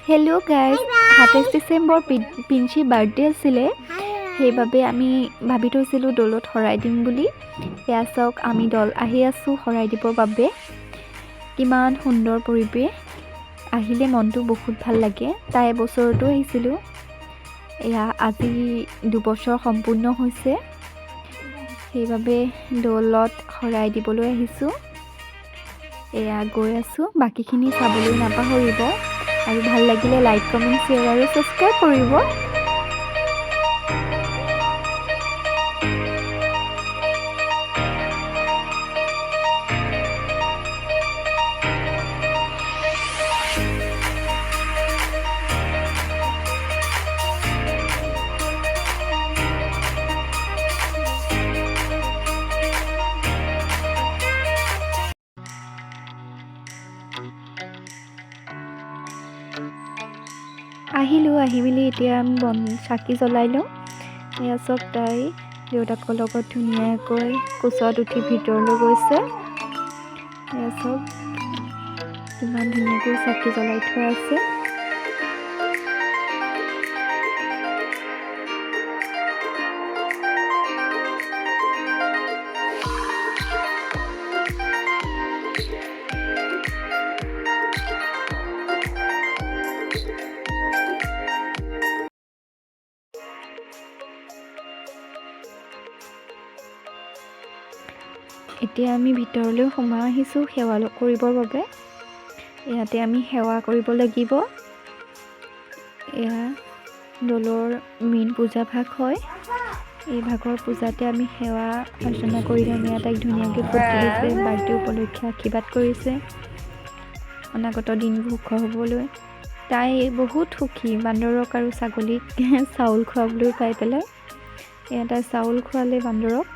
Hello' guys, 27 December পিঞ্চিৰ birthday আছিলে। সেইবাবে আমি ভাবি থৈছিলোঁ দৌলত শৰাই দিম বুলি। এয়া চাওক, আমি দল আহি আছোঁ শৰাই দিবৰ বাবে। কিমান সুন্দৰ পৰিৱেশ, আহিলে মনটো বহুত ভাল লাগে। তাই এবছৰতো আহিছিলোঁ, এয়া আজি 2 বছৰ সম্পূৰ্ণ হৈছে। সেইবাবে দৌলত শৰাই দিবলৈ আহিছোঁ। এয়া গৈ আছোঁ। বাকীখিনি চাবলৈ নাপাহৰিব আৰু ভাল লাগিলে লাইক, কমেণ্ট, শ্বেয়াৰ আৰু ছাবস্ক্ৰাইব কৰিব। আহিলোঁ, আহি মেলি এতিয়া আমি চাকি জ্বলাই লওঁ। এয়া চাওক, তাই দেউতাকৰ লগত ধুনীয়াকৈ কোচত উঠি ভিতৰলৈ গৈছে। এয়া চাওক, কিমান ধুনীয়াকৈ চাকি জ্বলাই থোৱা আছে। এতিয়া আমি ভিতৰলৈ সোমাই আহিছোঁ সেৱা কৰিবৰ বাবে। ইয়াতে আমি সেৱা কৰিব লাগিব। এয়া দৌলৰ মেইন পূজা ভাগ হয়। এই ভাগৰ পূজাতে আমি সেৱা অৰ্চনা কৰি আমি তাইক ধুনীয়াকৈ ফূৰ্তি দিছে, বাৰ্থডে উপলক্ষে আশীৰ্বাদ কৰিছে অনাগত দিনবোৰ সুখৰ হ'বলৈ। তাই বহুত সুখী বান্দৰক আৰু ছাগলীক চাউল খুৱাবলৈ পাই পেলাই। এয়া তাই চাউল খোৱালে বান্দৰক,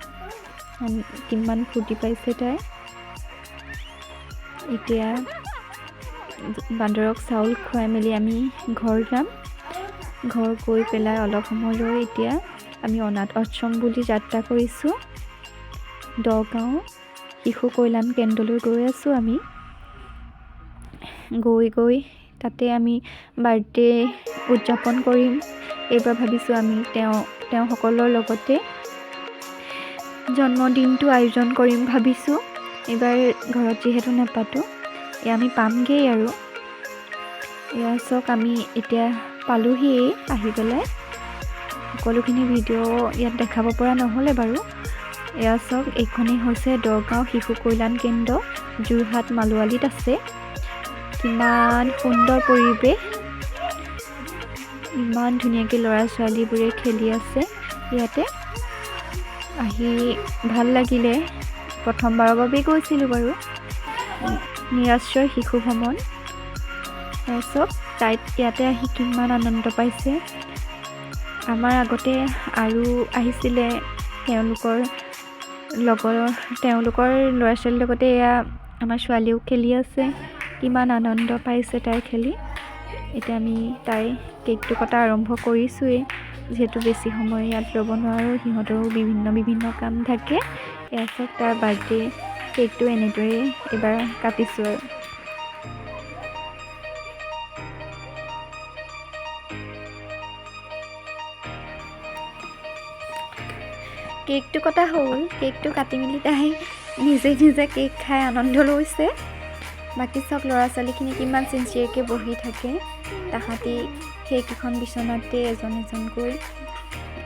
কিমান ফূৰ্তি পাইছে তাই। এতিয়া বান্দৰক চাউল খুৱাই মেলি আমি ঘৰ যাম। ঘৰ গৈ পেলাই অলপ সময় ৰৈ এতিয়া আমি অনাথ আশ্ৰম বুলি যাত্ৰা কৰিছোঁ। দগাঁও শিশু কল্যাণ কেন্দ্ৰলৈ গৈ আছোঁ। আমি গৈ গৈ তাতে আমি বাৰ্থডে উদযাপন কৰিম। এইবাৰ ভাবিছোঁ আমি তেওঁসকলৰ লগতে জন্মদিনটো আয়োজন কৰিম ভাবিছোঁ। এইবাৰ ঘৰত যিহেতু নাপাতোঁ। এয়া আমি পামগেই আৰু। এয়া চাওক, আমি এতিয়া পালোহিয়েই আহি পেলাই। সকলোখিনি ভিডিঅ' ইয়াত দেখাব পৰা নহ'লে বাৰু। এয়া চাওক, এইখনেই হৈছে দগাঁও শিশু কল্যাণ কেন্দ্ৰ, যোৰহাট মালোৱালিত আছে। কিমান সুন্দৰ পৰিৱেশ, ইমান ধুনীয়াকৈ ল'ৰা ছোৱালীবোৰে খেলি আছে। ইয়াতে আহি ভাল লাগিলে। প্ৰথমবাৰৰ বাবেই গৈছিলোঁ বাৰু। নিৰাশ্ৰয় শিশু ভ্ৰমণ। চাওক, তাইত ইয়াতে আহি কিমান আনন্দ পাইছে। আমাৰ আগতে আৰু আহিছিলে তেওঁলোকৰ লগৰ, তেওঁলোকৰ ল'ৰা ছোৱালীৰ লগতে। এয়া আমাৰ ছোৱালীও খেলি আছে। কিমান আনন্দ পাইছে তাই খেলি। এতিয়া আমি তাই কেকটো কটা আৰম্ভ কৰিছোঁৱেই, যিহেতু বেছি সময় ইয়াত ৰ'ব নোৱাৰোঁ, সিহঁতৰো বিভিন্ন বিভিন্ন কাম থাকে। এয়া চাওক, তাৰ বাৰ্থডে কেকটো এনেদৰেই এইবাৰ কাটিছোঁ। আৰু কেকটো কটা হ'ল। কেকটো কাটি মেলি তাই নিজে নিজে কেক খাই আনন্দ লৈছে। বাকী চব ল'ৰা ছোৱালীখিনি কিমান চিনচিয়াৰকৈ বহি থাকে। তাহাঁতি সেইকেইখন বিচনাতে এজন এজনকৈ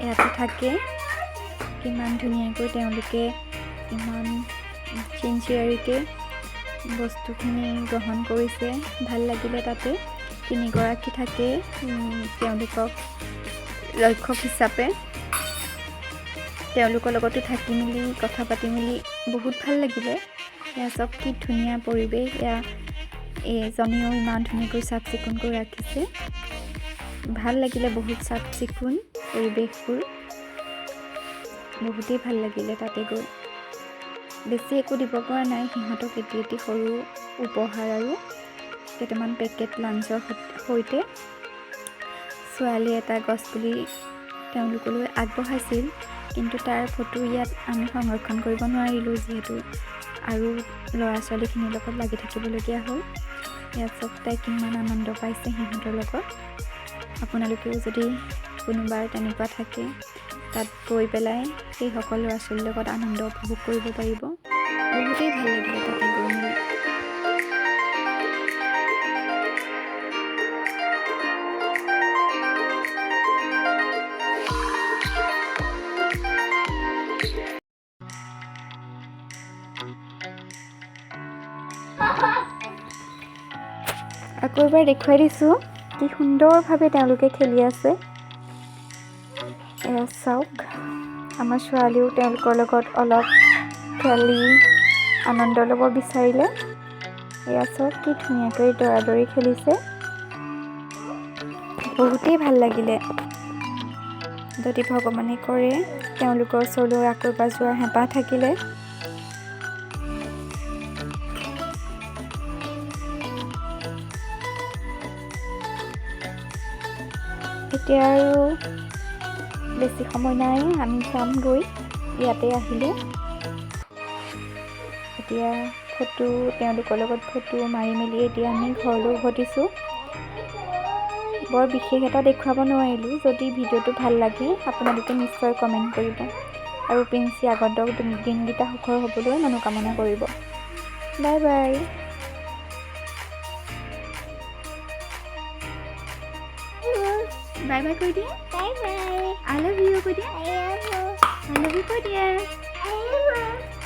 ইয়াতে থাকে। কিমান ধুনীয়াকৈ তেওঁলোকে ইমান চিনচিয়াৰিকৈ বস্তুখিনি গ্ৰহণ কৰিছে, ভাল লাগিলে। তাতে তিনিগৰাকী থাকে তেওঁলোকক ৰক্ষক হিচাপে। তেওঁলোকৰ লগতো থাকি মেলি, কথা পাতি মেলি বহুত ভাল লাগিলে। এয়া চাওক, কি ধুনীয়া পৰিৱেশ। এয়া এইজনেও ইমান ধুনীয়াকৈ চাফ চিকুণকৈ ৰাখিছে। ভাল লাগিলে, বহুত চাফ চিকুণ পৰিৱেশবোৰ, বহুতেই ভাল লাগিলে তাতে গৈ। বেছি একো দিব পৰা নাই সিহঁতক, এটি এটি সৰু উপহাৰ আৰু কেইটামান পেকেট লাঞ্চৰ সৈতে ছোৱালীয়ে এটা গছপুলি তেওঁলোকলৈ আগবঢ়াইছিল। কিন্তু তাৰ ফটো ইয়াত আমি সংৰক্ষণ কৰিব নোৱাৰিলোঁ, যিহেতু আৰু ল'ৰা ছোৱালীখিনিৰ লগত লাগি থাকিবলগীয়া হ'ল। ইয়াত চব তাই কিমান আনন্দ পাইছে সিহঁতৰ লগত। আপোনালোকেও যদি কোনোবাৰ তেনেকুৱা থাকে, তাত গৈ পেলাই সেইসকল ল'ৰা ছোৱালীৰ লগত আনন্দ উপভোগ কৰিব পাৰিব। বহুতেই ভাল লাগিলে তাতে গৈ মেলি। আকৌ এবাৰ দেখুৱাই দিছোঁ, কি সুন্দৰভাৱে তেওঁলোকে খেলি আছে। এয়া চাওক, আমাৰ ছোৱালীও তেওঁলোকৰ লগত অলপ খেলি আনন্দ ল'ব বিচাৰিলে। এয়া চাওক, কি ধুনীয়াকৈ দৌৰা দৌৰি খেলিছে। বহুতেই ভাল লাগিলে। যদি ভগৱানে কৰে, তেওঁলোকৰ ওচৰলৈ আকৌ এবাৰ যোৱাৰ হেঁপাহ থাকিলে। এতিয়া আৰু বেছি সময় নাই, আমি যামগৈ। ইয়াতে আহিলোঁ। এতিয়া ফটো, তেওঁলোকৰ লগত ফটো মাৰি মেলি এতিয়া আমি ঘৰলৈ উভতিছোঁ। বৰ বিশেষ এটা দেখুৱাব নোৱাৰিলোঁ। যদি ভিডিঅ'টো ভাল লাগে, আপোনালোকে নিশ্চয় কমেণ্ট কৰিব আৰু প্ৰিন্সি আগন্তুক দিনকেইটা সুখৰ হ'বলৈ মনোকামনা কৰিব। Bye bye. বাই বাই কৈ দিয়া। Bye bye. I love you কৈ দিয়া। I love you. I love you কৈ দিয়া। I love you.